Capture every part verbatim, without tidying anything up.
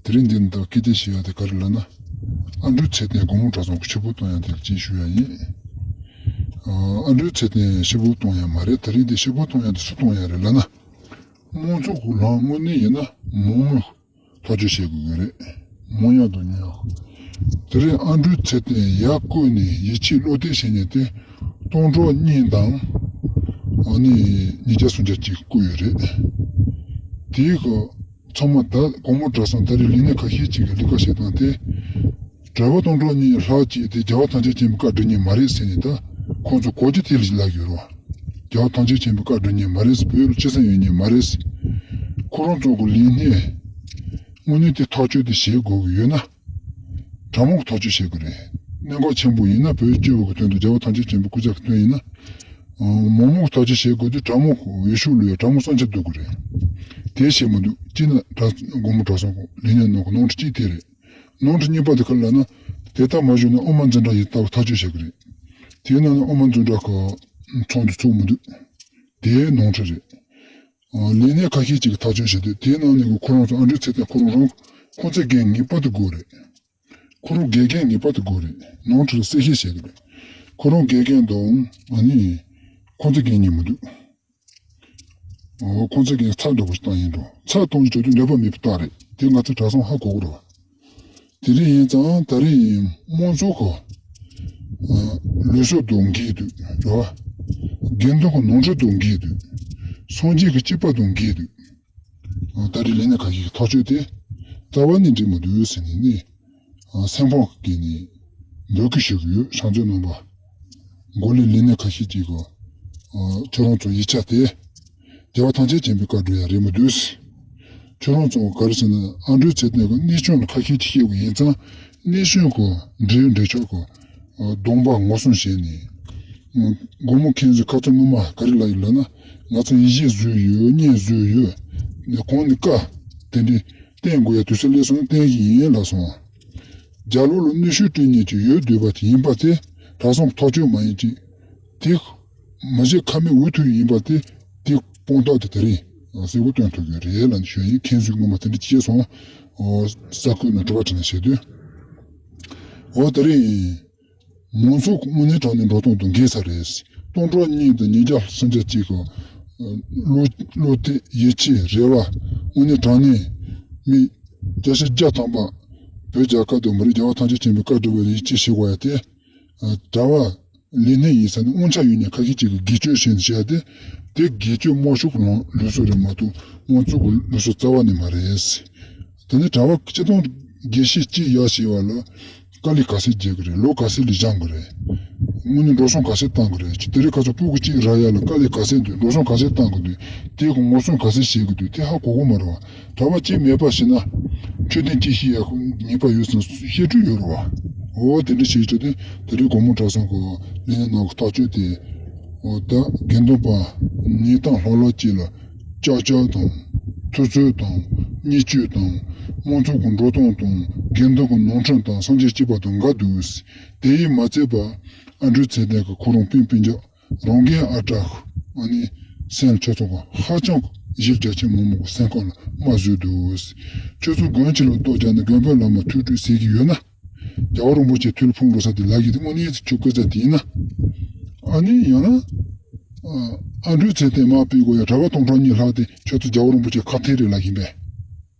དེ་རིང་འདི་ནས་ད་སྐད་ཆ་བཤད་ཡ་དེ་ག་རེ་ལབ་ན། ཨ་འབྲུག་ཚེ་བརྟན་དགོང་མོ་གྲྭ་ཚང་གི་ཤི་བོ་གཏོང་ཡ་དེ་ཅིག་ཞུ་ཡ་ཡིན། ཨ་འབྲུག་ཚེ་བརྟན་ཤི་བོ་གཏོང་ཡ་མ་རེད། དེ་རིང་འདི་ཤི་བོ་གཏོང་ཡ་དེ་སུ་གཏོང་ཡ་རེད་ལབ་ན། དམངས་གཙོ་གི་ལམ་དངོས་གནས་ཡིན་ན་མང་མོས་ཐག་གཅོད་བྱེད་དགོས་ཀྱི་རེད། མང་ཡག་དང་ཉུང་ཡག་དེ་རིང་ཨ་འབྲུག་ཚེ་བརྟན་ཡར་བསྐོས་ནས་ཡིད་ཆེས་བློ་གཏད་བྱེད་མཁན་དེ་སྟོང་ཕྲག་གཉིས་དང་ཨ་ནི་ཉིས་བརྒྱ་སུམ་བརྒྱ་གཅིག་བསྐོས་ཡོད་རེད། དེའི་གི་ཚང་མ་ད་དགོང་མོ་གྲྭ་ཚང་ད་རེས་ལས་སྣེ་ཁ་ཤས་ཅིག་གི་ལས་ཀ་བྱེད་སྟངས་དེ། གྲྭ་པ་སྟོང་ཕྲག་གཉིས་ལྷག་ཅིག་དེ་རྒྱལ་བ་ཐམས་ཅད་མཁྱེན་པའི་བཀའ་སྒྲུབ་མཁན་མ་རེད་ཟེར་ནས་ད་ཁོང་ཚོ་གོ་རྒྱུ་དེ་ལ་ལབ་ཡོད་རེད་བ། རྒྱལ་བ་ཐམས་ཅད་མཁྱེན་པའི་བཀའ་སྒྲུབ་མཁན་མ་རེད། བོད་ལ་སྤྱི་སེམས་ཡོད་མཁན་མ་རེད། ཁོ་རང་ཚོ་གི་ལས་སྣེ་དངོས་གནས་དེ་ཐག་གཅོད་དེ་བྱེད་དགོས་ཀྱི་ཡོད་ན། གྲྭ་མང་གི་ཐག་གཅོད་བྱེད་དགོས་རེད། གནད་འགག་ཆེན་པོ་ཡིན་ན་བོད་སྤྱི་བོ་གི་དོན་དུ་རྒྱལ་བ་ཐམས་ཅད་མཁྱེན་པའི་སྐུ་ཕྱྭ་གི་དོན་ཡིན་ན། མང་མང་གི་ཐག་གཅོད་བྱེད་དགོས་དུས་གྲྭ་མང་གི་འོས་ཤོག་ལོས་གྲྭ་མང་སོང་ཆ་སྡུག་གི་རེད། དེ་བྱེད་མི་འདུག་གཅིག་ན་གྲྭ་དགོང་མོ་གྲྭ་ཚང་གི་ལས་སྣེ་ནང་གི་ནོར་འཁྲུལ་གཅིག་དེ་རེད། ནོར་འཁྲུལ་གཉིས་པ་དེ་ག་རེ་ལབ་ན། དེ་ལྟར་མ་བྱུང་ན་དབུ་མ་འཛིན་གྲྭ་ཡིན་སྟབས་ཐག་གཅོད་བྱེད་ཀྱི་རེད། དེའི་ནང་ནས་དབུ་མ་འཛིན་གྲྭ་གི་ཚོགས་འདུ་ཚུགས་མི་འདུག་དེའི་ནོར་འཁྲུལ་རེད། ལས་སྣེ་ཁ་ཤས་ཅིག་གིས་ཐག་གཅོད་བྱེད་དུས་དེའི་ནང་ནས་ཁོ་རང་ཚོ་ཨ་འབྲུག་ཚེ་བརྟན་ཁོ་རང་རང་ཁོང་ཚོའི་འགན་ངེས་པར་དུ་དགོས་རེད། ཁོ་རང་དགེ་རྒན་ངེས་པར་དུ་དགོས་རེད། ནོར་འཁྲུལ་གསལ་བཤད་བྱེད་ཀྱི་རེད། ཁོ་རང་དགེ་རྒན་དང་ཨ་ནི་ཁོང་ཚོའི་འགན་ཉན་མི་འདུག་འོ་ཁོང་ཚོའི་འགན་ཚར་འགྲོ་བ་ཞིག་བཏང་ཡིན་འགྲོ། ཚར་གཏོང་རྒྱུ་བྱ་རྒྱུ་འདོད་པ་མེད་པའི་རྟགས་རེད། དེ་ང་ཚོ་གྲྭ་ཚང་ཧ་གོ་གི་རེད་བ། དེ་རིང་ཡིན་ཙང་ད་རིང་དམངས་གཙོ་གི་ལུགས་སྲོལ་དང་འགལ་འདུག་རེད་བ། དགེ་འདུན་གྱི་ནོར་འཁྲུལ་དང་འགལ་འདུག་སངས་རྒྱས་ཀྱི་སྤྱི་དཔལ་དང་འགལ་འདུག་ད་རེས་ལས་སྣེ་ཁ་ཤས་ཀྱི་ཐག་གཅོད་དེ་རྩ་བ་ནས་འགྲིག་མི་འདུག་ཟེར་ནས་ནི། སེམས་ཕམ་གྱིས་ནི་འབོད་སྐུལ་ཞུ་གི་ཡོད། བྱང་ཆུབ་རྣམ་པ། མགོ་ལས་ལས་སྣེ་ཁ་ཤས་ཀྱིས་གོ་ཁྱོད་རང་ཚོ་ཡིག་ཆ་དེ་རྒྱལ་བ་ཐམས་ཅད་མཁྱེན་པའི་བཀའ་སྒྲུབ་ཡ་རེད་མི་འདུག་ཁྱོད་རང་ཚོ་ག་རེ་ཟེར་ན་ཨ་འབྲུག་ཚེ་བརྟན་གྱི་གནས་ཆུང་ལ་ཁ་ཤས་ཀྱིས་བཤད་དགོས་ཡིན་ཙང་གནས་ཆུང་གི་འབྲེལ་ཡོད་འབྲེལ་ཆོག་གི་སྡོམ་པ་ངོ་སྲུང་བྱས་ནས། དགོང་མོ་ཁྱེད་ཚོས་ཁ་རྩང་སྔོན་མ་ག་རེ་ལབ་ཡོད་ལབ་ན། ང་ཚོ་ཡིད་ཆེས་བཟོས་ཡོད། གཉེན་བཟོས་ཡོད། ནས་གོང་ནས་བཀའ་དེ་འདྲའི་བསྟེན་དགོས་ཡ་དུས་ཚོད་སླེབས་སོང་ན་བསྟེན་གྱི་ཡིན་ལབ་སོང་། རྒྱ་ལོ་ལ་གནོན་ཤུགས་སྤྲད་མཁན་ཅིག་ཡོད་འདོད་པ་དེ་ཡིན་པ་དེ། གྲྭ་ཚང་གི་ཐག་གཅོད་མ་ཡིན་ཅིག་དེ་མ་བྱས་ཁ་མེད་འུ་ཐུག་ཡིན་པ་དེ། དེ་དཔང་རྟགས་དེ་དེ་རིང་གསལ་པོ་སྟོན་ཐུབ་ཡོད་རེད་ལབ་ནས་ཞུ་ཡིན། ཁྱེད་ཚོས་སྔོན་མ་དེ་འདྲ་བྱས་སོང་། ས་ཁུལ་ནང་དྲི་བ་དྲིས་ལན་བྱེད་དུས། འོ་དེ་རིང་། མང་ཚོགས་ཀྱི་དངོས་གནས་དྲང་གནས་འགྲོ་སྟངས་དང་འགལ་ས་རེད། སྟོང་ཕྲག་གཉིས་དང་ཉིས་བརྒྱ་སུམ་བརྒྱ་གཅིག་གི་བློ་བློ་གཏད་ཡིད་ཆེས་རེ་བ་དངོས་གནས་དྲང་གནས་མི་བརྒྱ་ཆ་བརྒྱ་ཐམ་པ་བོད་རྒྱལ་ཁབ་དང་མི་རིགས་རྒྱལ་བ་ཐམས་ཅད་མཁྱེན་པའི་བཀའ་སྒྲུབ་པ་ལ་ཡིད་ཆེས་བྱེད་དགོས་ཡ་དེ། གྲྭ་པ་ལས་སྣེ་ཡིན་ས་ནས་དབང་ཆ་ཡོད་མཁན་ཁ་ཤས་ཅིག་གིས་སྒེར་གཅོད་བྱས་ནས་བྱས་ཏེ། དེ་སྒེར་གཅོད་དམར་ཤོག་གི་ལམ་ལུགས་སྲོལ་རེད་མ་གཏོགས་དམངས་གཙོ་གི་ལུགས་སྲོལ་རྩ་བ་ནས་མ་རེད། དེ་ནས་གྲྭ་པ་སྤྱི་བཏང་དགེ་བཤེས་གཅིག་ཡར་ཞུ་བ་ལ་དཀའ་ལས་ག་ཚད་རྒྱག་གི་རེད། ལོ་ག་ཚད་ལས་སྦྱང་གི་རེད། དངོས་གནས་འགྲོ་སོང་ག་ཚད་བཏང་གི་རེད། དེ་རིང་ཁ་སང་སྤུ་གུ་གཅིག་རག་ཡ་ལ་དཀའ་ལས་ག་ཚད་འདུག་འགྲོ་སོང་ག་ཚད་བཏང་གི་འདུག་དེ་གི་ངོ་སྲུང་ག་ཚད་བྱེད་གི་འདུག་དེ་ཧ་གོ་གི་མ་རེད་བ། གྲྭ་པ་གཅིག་མེད་པ་ཞིག་ན། མཆོད་རྟེན་གཅིག་བཤིག་ཡ་ཉེས་པ་ཡོད་ཙང་བཤད་སྲོལ་ཡོད་རེད་བ། འོ་དེ་འདྲ་བྱེད་ཆོག་དེ་དེ་རིང་དགོང་མོ་གྲྭ་ཚང་གི་ལས་སྣེ་ནང་གི་ཐག་གཅོད་དེ། འོ་ད་དགེ་འདུན་པ་ཉིས་སྟོང་ལྷག་ལྷག་ཅིག་ལ་ཀྱག་ཀྱག་དང་ཐུབ་ཚོད་དང་བརྙས་བཅོས་དང་དམངས་གཙོ་གི་འགྲོ་སྟངས་དང་དགེ་འདུན་གྱི་ནོར་འཁྲུལ་དང་སངས་རྒྱས་སྤྱི་དཔལ་དང་འགལ་འདུག་དེ་ཡིས་མ་ཚད་པ་ཨ་འབྲུག་ཚེ་བརྟན་གྱི་ཁོ་རང་སྤུན་སྤུན་ཀྱག་རང་རྒན་ཨ་ཀྲག་ཨ་ནི་སེམས་ཁྲལ་ཚོགས་པ་ཧ་ཅང་གི་གཞི་རྒྱ་ཆེན་མང་མོ་གི་སེམས་ཁམས་ལ་རྨ་བཟོས་འདུག་ཁྱོད་ཚོ་དགོན་ཆེ་ལ་གཏོགས་རྒྱག་ནས་དགོན་པའི་བླ་མ་ཐུགས་སྤྲོ་ཟེར་གྱི་ཡོད་ན། རྒྱལ་བ་རིན་པོ་ཆེ་ཐུགས་ལ་ཕུང་འགྲོ་ས་དེ་ལབ་ཀྱི་འདུག་དངོས་གནས་ཁྱོད་སྐད་ཆ་དེ་ཡིན་ན། ཨ་ནི་ཡང་ན། ཨ་འབྲུག་ཚེ་བརྟན་མར་ཕུད་དགོས་ཡ་གྲྭ་པ་སྟོང་ཕྲག་གཉིས་ལྷག་དེ་ཁྱོད་ཚོ་རྒྱལ་བ་རིན་པོ་ཆེ་ཁ་ཐེ་རེད་ལབ་ཀྱིན་པས།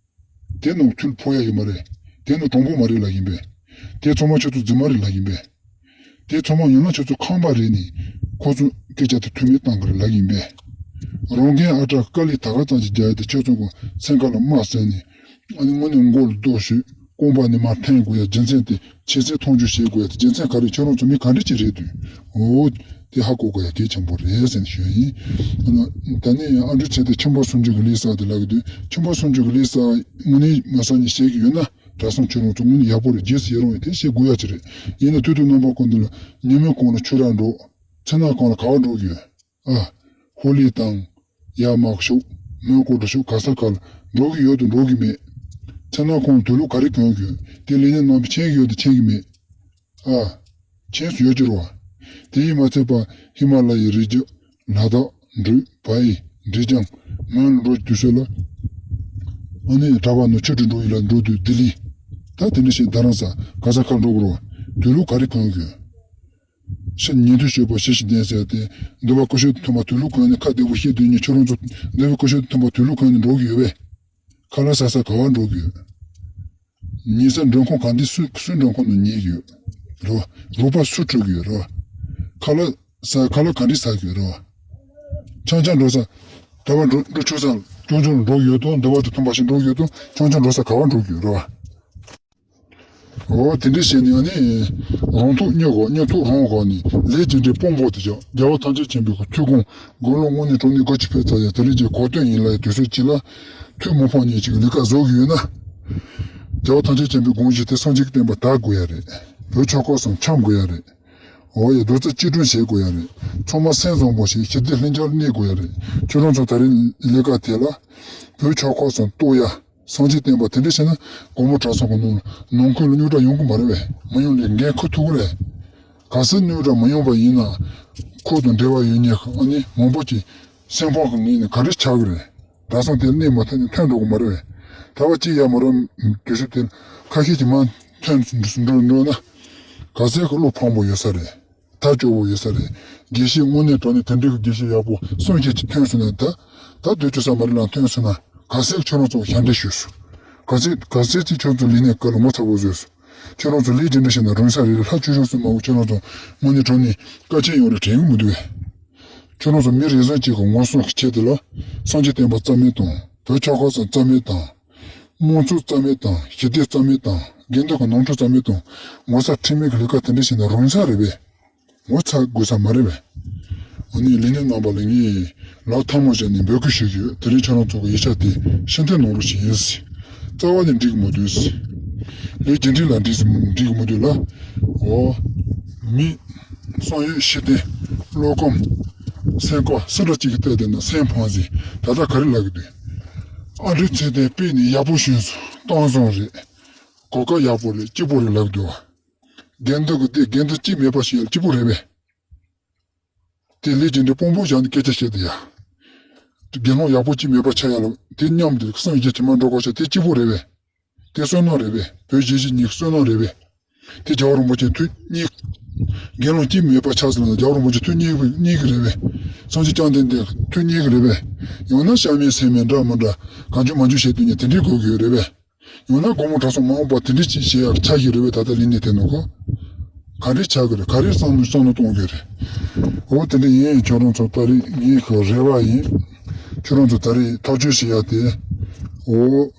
དེ་ནང་ཐུགས་ལ་ཕོག་ཡ་ཡོད་མ་རེད། དེ་ནང་དྲང་པོ་མ་རེད་ལབ་ཀྱིན་པས། དེ་ཚང་མ་ཁྱོད་ཚོ་རྫུན་མ་རེད་ལབ་ཀྱིན་པས། དེ་ཚང་མ་ཡང་ན་ཁྱོད་ཚོ་ཁང་པ་རེད་ནས་ཁོ་ཚོ་སྐད་ཆ་དེ་ཐུགས་མེད་བཏང་གི་རེད་ལབ་ཀྱིན་པས། རང་རྒན་ཨ་ཀྲག་དཀའ་ལས་ད་ག་ཙམ་ཞིག་རྒྱག་ཡ་དེ་ཁྱོད་ཚོ་གི་སེམས་ཁ་ལ་རྨ་ཟེར་ནས། ཨ་ནི་དངོས་གནས་མགོ་ལ་རྡོ་གཞུས་རྐང་པ་ནས་མར་འཐེན་དགོས་ཡ་རྒྱུ་མཚན་དེ། ཁྱེད་ཚོས་མཐོང་ཆུང་བྱེད་དགོས་ཡ་དེ་རྒྱུ་མཚན་ག་རེ། ཁྱོད་རང་ཚོ་མི་ག་འདྲ་ཅིག་རེད་དུས། འོ། དེ་ཧ་གོ་དགོས་ཡ་གལ་ཆེན་པོ་རེད་ཟེར་ནས་ཞུ་ཡ་ཡིན། ཨ་ནི་ད་ནི་ཨ་འབྲུག་ཚེ་བརྟན་ཁྱིམ་པ་སུམ་ཅུ་གི་ལས་བསགས་དེ་ལབ་ཀྱི་འདུག་ཁྱིམ་པ་སུམ་ཅུ་གི་ལས་བསགས་དངོས་གནས་མ་བསགས་ནས་བཤད་ཀྱི་ཡོད་ན། གྲྭ་ཚང་ཁྱོད་རང་ཚོ་དངོས་གནས་ཡག་པོ་རེད། རྗེས་སུ་ཡི་རང་ཡོད། དེ་བཤད་དགོས་ཡ་ཅིག་རེད། ཡིན་ན་དུས་དང་རྣམ་པ་ཀུན་ཏུ་ལ་ཉིན་མོའི་གུང་ལ་ཆུ་རགས་འགྲོ། མཚན་ནག་གུང་ལ་ག་པར་འགྲོ་གི་ཡོད། ཨ། ཧོ་ལི་དང་། ཡར་མར་ཤོག་མོན་གྷོ་འགྲོ་ཤོག་ག་ས་ག་ལ་འགྲོ་གི་ཡོད་དང་འགྲོ་གི་མེད། མཚན་ནག་གུང་དུས་ལུགས་ག་རེ་གྱོན་གྱི་ཡོད། དེ་ལས་སྣེ་ནང་པའི་མཁྱེན་གྱི་ཡོད་དང་མཁྱེན་གྱི་མེད། ཨ། མཁྱེན་སྲོལ་ཡོད་ཀྱི་རེད་བ། དེ་ཡིས་མ་ཚད་པ་ཧི་མ་ལ་ཡའི་རི་རྒྱུད། ལ་དྭགས། འབྲུག་བལ་ཡུལ། འབྲས་ལྗོངས། མོན་ལ་འགྲོ་རྒྱུ་དུས་ཚོད་ལ། ཨ་ནི་གྲྭ་པ་ནང་ཆོས་ཁྲིད་འགྲོ་ཡིན་ལ་འགྲོ་དུས་ལྡི་ལི། ད་དེ་འདྲ་ཞིག་རྡ་རམ་ས་ག་ས་ག་འགྲོ་དགོས་རེད་བ། དུས་ལུགས་ག་རེ་གོན་དགོས། ཕྱི་ཉན་ཐོས་སྤྱོད་པ་ཕྱི་བཞིན་ལྡན་ཟེར་ཏེ། འདུལ་བ་སྐུ་གཞོགས་དང་མཐུན་པ་དུས་ལུགས་གོན་ནས་ཁ་བདེ་པོ་བཤད་དུས་ཉིད་ཁྱོད་རང་ཚོ་འདུལ་བའི་སྐུ་གཞོགས་དང་མཐུན་པ་དུས་ལུགས་གོན་ནས་འགྲོ་གི་ཡོད་པས། ཁ་ལག་ཟ་ས་ག་བར་འགྲོ་གི་ཡོད། ཉལ་ས་མགྲོན་ཁང་ག་འདི་སུ་སུའི་མགྲོན་ཁང་ནང་ཉལ་གི་ཡོད། རེད་བ། རོགས་པ་སུ་འཁྲུད་གི་ཡོད་རེད་བ། ཁ་ལག་ཟ་ཁ་ལག་ག་འདྲི་ཟ་གི་ཡོད་རེད་བ། ཆང་ཆང་འགྲོ་ས། གྲྭ་པ་འགྲོ་འགྲོ་ཆོག་ས་རྐྱང་རྐྱང་འགྲོ་གི་ཡོད་དང་འདུལ་བ་དང་མཐུན་པ་ཞིག་འགྲོ་གི་ཡོད་དང་ཆང་ཆང་འགྲོ་ས་ག་བར་འགྲོ་གི་ཡོད་རེད་བ། འོ་དེ་འདྲ་བྱས་ནས་ཨ་ནི། རང་ཐོག་སྙོམས་དགོས། སྙོམས་ཐོག་རང་དགོས་ནས་ལས་ཀྱི་འབྲས་སྤོང་བོ་དེ་བཞག་རྒྱལ་བ་ཐམས་ཅད་མཁྱེན་པའི་ཐུགས་དགོངས་དགུང་ལོ་དངོས་གནས་དྲང་གནས་དགུ་བཅུ་ཕེབས་ཚར་ཡ་དེ་རིང་གི་གོ་སྟོན་ཡིན་ལ་ཡ་དུས་ཚོད་གཅིག་ལ། ཐུགས་མི་ཕམ་ཉིད་ཅིག་ལས་ཀ་བཟོ་གི་ཡོད་ན། རྒྱལ་བ་ཐམས་ཅད་མཁྱེན་པའི་དགོངས་གཞི་དེ་སངས་རྒྱས་ཀྱི་བསྟན་པ་དར་དགོས་ཡ་རེད། བོད་ཆོལ་ཁ་གསུམ་འཆམ་དགོས་ཡ་རེད། འོ་ཡ་རྡོག་རྩ་གཅིག་སྒྲིལ་བྱེད་དགོས་ཡ་རེད། ཚང་མ་སེམས་བཟང་པོ་ཞིག་ཞི་བདེ་ལྷིང་འཇགས་གནས་དགོས་ཡ་རེད། ཁྱོད་རང་ཚོ་ད་རིང་ལས་ཀ་དེ་ལ། བོད་ཆོལ་ཁ་གསུམ་གཏོགས་ཡ། སངས་རྒྱས་བསྟན་པ་དེ་འདྲ་བྱས་ན་སྒོར་མོ་གྲངས་ཚང་གི་ནང་ནང་ཁུལ་ལ་རྙོག་དྲ་ཡོང་གི་མ་རེད་པས། མི་ཡོང་ལས་འགན་ཁུར་ཐུབ་ཀྱི་རེད། གལ་སྲིད་རྙོག་དྲ་མི་ཡོང་པ་ཡིན་ན། ཁོ་དང་འབྲེལ་བ་ཡོད་མཁན་ཨ་ནི་མང་པོ་ཅིག་སེམས་ཁོང་གི་ངོས་ནས་ག་རེ་ཆགས་ཀྱི་རེད། གྲྭ་ཚང་དེ་གནས་མ་ཐོན་ནས་ཐོན་འགྲོ་གི་མ་རེད་པས། ད་བ་གཅིག་ཡ་མ་རེད། དུས་ཚོད་དེ་ཁ་ཤས་ཀྱིས་མར་ཐོན་འགྲོ་འགྲོ་ན། ག་ཚད་ཀྱི་བློ་ཕམ་པོ་ཡོད་ས་རེད། ཐག་གཅོད་པོ་ཡོད་ས་རེད། དགེ་བཤེས་དངོས་གནས་དྲང་གནས་དེ་འདྲའི་དགེ་བཤེས་ཡག་པོ་གསུམ་བཞི་ཅིག་ཐོན་སོང་ན་ད། ད་སྡོད་རྒྱུ་ས་མ་རེད་ལ་ཐོན་སོང་ན་ག་ཚད་ཁྱོད་རང་ཚོ་ཞབས་འདེགས་ཞུས་སོང་། ག་ཚད་ག་ཚད་ཅིག་ཁྱོད་ཚོ་ལས་གནས་སྐབས་ལ་ངོ་ཚ་པོ་བཟོས་སོང་། ཁྱོད་རང་ཚོ་ལས་ཇི་འདྲ་བྱས་ན་རུང་ས་རེད། ལྷ་ཆོས་སྐྱོང་སྲུང་མ་བོ་ཁྱོད་རང་ཚོ་དངོས་གནས་དྲང་གནས་བཀའ་ཆད་ཡོང་རེ་དྲན་གི་མི་འདུག་བས། ཁྱོད་རང་ཚོ་མི་རེ་ཟུང་གཅིག་གི་ངོ་སྲུང་གི་ཆེད་དུ་ལ་སངས་རྒྱས་བསྟན་པ་རྩ་མེད་དང་བོད་ཆོལ་ཁ་གསུམ་རྩ་མེད་དང་། དམངས་གཙོ་རྩ་མེད་དང་ཞི་བདེ་རྩ་མེད་དང་དགེ་འདུན་གྱི་ནོར་འཁྲུལ་རྩ་མེད་དང་ངོ་ཚ་ཁྲེལ་མེད་ཀྱི་ལས་ཀ་དེ་འདྲ་བྱས་ན་རུང་ས་རེད་པས། ངོ་ཚ་དགོས་ས་མ་རེད་པས། འོ་ནི་ལས་སྣེ་རྣམ་པ་ལ་ངས་ལག་ཐལ་མོ་སྦྱར་ནས་འབོད་སྐུལ་ཞུ་གི་ཡོད། དེ་རིང་ཁྱོད་རང་ཚོ་གི་ཡིག་ཆ་དེ་ཕྱིར་འཐེན་གནང་རོགས་ཞུ་ཡིན། རྩ་བ་ནས་འགྲིག་གི་མི་འདུག་ལས་རྒྱུ་འབྲས་ལ་འགྲིག་འགྲིག་གི་མི་འདུག་ལ། འོ། མི། བསམ་ཡུལ་ཤེས་ལྡན། བློ་ཁོམ། སེམས་ཁམས་སུ་འདྲ་གཅིག་གིས་བལྟས་བསྡད་ན་སེམས་ཕམ་ཟིན། ད་ལྟ་ག་རེ་ལབ་གི་འདུག་ཨ་འབྲུག་ཚེ་བརྟན་དཔེ་ནི་ཡག་པོ་བྱུང་སོང་། གཏམ་བཟང་རེད། གོ་སྐབས་ཡག་པོ་རེད། སྐྱིད་པོ་རེད་ལབ་གི་འདུག་བ། དགེ་འདུན་གྱི་སྡེ་དགེ་འདུན་གཅིག་མེད་པ་ཞིག་ཡང་སྐྱིད་པོ་རེད་པས། དེ་ལས་ཀྱི་འབྲས་སྤོང་པོ་བཞག་ནས་སྐད་ཆ་བཤད་དེ་ཡ། དགེ་སློང་ཡག་པོ་གཅིག་མེད་པ་ཆགས་ཡ་ལ་དེ་མཉམ་དུ་སངས་རྒྱས་ཀྱི་མ་འགྲོ་གོ་ཤ་དེ་སྐྱིད་པོ་རེད་པས། དེ་བསོད་ནམས་རེད་པས། བོད་གཞིས་བྱེས་གཉིས་ཀྱི་བསོད་ནམས་རེད་པས། དེ་རྒྱལ་བ་རིན་པོ་ཆེ་ཐུགས་མཉེས། དགེ་སློང་གཅིག་མེད་པ་ཆགས་ཟིན་ན་རྒྱལ་བ་རིན་པོ་ཆེ་ཐུགས་མཉེས་པའི་མཉེས་ཀྱི་རེད་པས། སངས་རྒྱས་བཅོམ་ལྡན་འདས་ཐུགས་མཉེས་ཀྱི་རེད་པས། ཡང་ན་གཤམ་མེད་ཚད་མེད་འདྲ་མི་འདྲ་གང་བྱུང་མང་བྱུང་བྱེད་དུས་ནས་དེ་འདྲའི་དགོས་ཀྱི་ཡོད་རེད་པས། ཡང་ན་སྒོར་མོ་གྲངས་སུ་མ་འོངས་པ་དེ་འདྲའི་ཅིག་བྱེད་ཡག་ཆ་ཞིག་རེད་པས། ད་ལྟ་ལས་གནས་དེ་ནང་གོ། ག་རེ་ཆགས་ཀྱི་རེད། ག་རེ་བསམ་བློ་བསམ་བློ་གཏོང་གི་རེད། འོ་དེ་འདྲ་ཡིན། ཁྱོད་རང་ཚོ་ད་རེས་ངའི་གི་རེ་བ་ཡིན། ཁྱོད་རང་ཚོ་ད་རེས་ཐག་གཅོད་བྱེད་ཡག་དེ། འོ།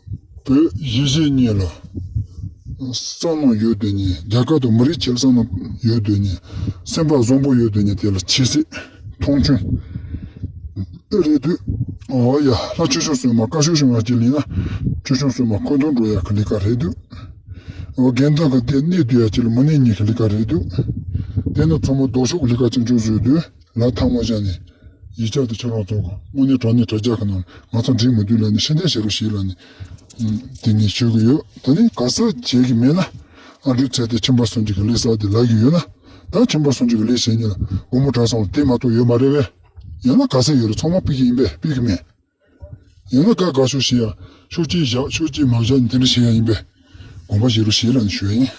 བོད་གཞིས་བྱེས་གཉིས་ལ་བསམ་བློ་ཡོད་དོན་ནི། རྒྱལ་ཁབ་དང་མི་རིགས་ཆེད་བསམ་བློ་ཡོད་དོན་ནི། སེམས་པ་བཟང་པོ་ཡོད་དོན་ནི། དེ་ལ་ཆེ་སྲིད་མཐོང་ཆུང་རེད་འདུག་འོ་ཡ། ལྷ་ཆོས་སྐྱོང་སྲུང་མ་བཀའ་ཆོས་སྲུང་མ་གཅིག་ལེན་ན་ཆོས་སྐྱོང་སྲུང་མ་ཁོ་ཐོན་འགྲོ་ཡག་གི་ལས་ཀ་རེད་འདུག་འོ་དགེ་འདུན་གྱི་སྡེ་གནས་སྡོད་ཡག་གཅིག་ལ་མི་སྣ་གཉིས་ཀྱི་ལས་ཀ་རེད་འདུག་དེ་ནི་ཚང་མ་ལྡོག་ཕྱོགས་ཀྱི་ལས་ཀ་ཅན་ཅུང་ཟད་འདུག་ལག་ཐལ་མོ་སྦྱར་ནས་ཡིག་ཆ་དེ་ཁྱོད་རང་ཚོ་གི་དངོས་གནས་དྲང་གནས་དྲ་རྒྱ་གི་ནང་ང་ཚོ་འགྲིག་མི་འདུག་ལབ་ནས་ཕྱིར་འཐེན་བྱེད་རོགས་བྱེད་ལབ་ནས། ཨུམ། དེ་ངས་ཞུ་གི་ཡོད། ད་ནི་ག་ས་བྱེད་ཀྱི་མེད་ན། ཨ་འབྲུག་ཚེ་བརྟན་ཁྱིམ་པ་སངས་རྒྱས་ཀྱི་ལས་བསགས་དེ་ལབ་ཀྱི་ཡོད་ན། ད་ཁྱིམ་པ་སངས་རྒྱས་ཀྱི་ལས་བྱེད་ཉིད་ལ་སྒོར་མོ་གྲངས་སུ་དེ་མ་གཏོགས་ཡོད་མ་རེད་པས། ཡང་ན་ག་ས་ཡོད་རེད། ཚང་མ་ཕུད་ཀྱི་ཡིན་པས་ཕུད་ཀྱི་མེད། ཡང་ན་དགའ་དགའ་ཤོས་བྱེད་ཡ། ཤོག་གཅིག་བཞག་ཤོག་གཅིག་མ་བཞག་ནས་དེ་འདྲ་བྱེད་ཡ་ཡིན་པས། དགོངས་པ་བཞེས་རོགས་བྱེད་ལབ་ནས་ཞུ་ཡ་ཡིན།